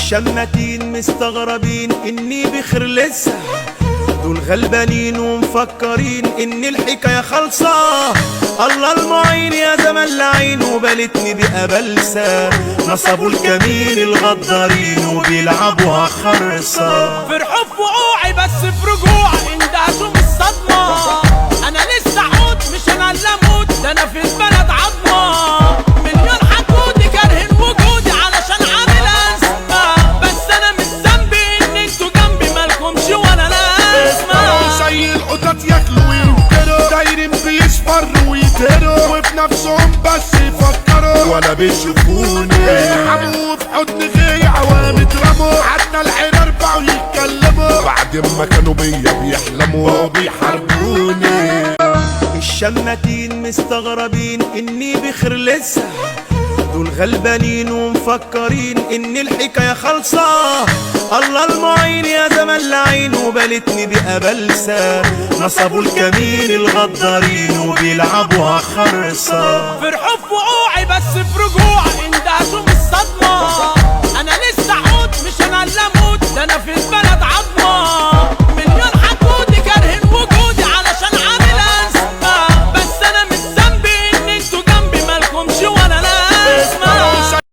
الشماتين مستغربين اني بخير لسه، دول غلبانين ومفكرين ان الحكاية خالصة. الله المعين يا زمن لعين وبالتني بقبلسه، نصبوا الكمين الغدارين وبيلعبوها خرصه. فرحوا في وقوعي بس في رجوعي اندهشوا من الصدمة، انا لسه عود مش انا اللي اموت، ده انا في البلد عظمه. مليون حقودي كارهين وجودي علشان عامل ازمة، بس انا مش ذنبي ان انتوا جنبي مالكمش ولا لازمه. زي القطط ياكلوا وينكروا، دايرين بيصفروا ويتهروا، وفي نفسهم بس يفكروا ولا بيشوفوني. حموا في حضن غي عوام اترموا، حتى الحرار بقوا يتكلموا، بعد ما كانوا بيا بيحلموا وبيحاربوني. الشماتين مستغربين اني بخير لسه، دول غلبانين ومفكرين ان الحكاية خالصة. الله المعين يا زمن لعين وبالتني بقبلسه، نصبوا الكمين الغدارين وبيلعبوها خرصه. فرحوا في وقوعي بس في رجوعي اندهشوا من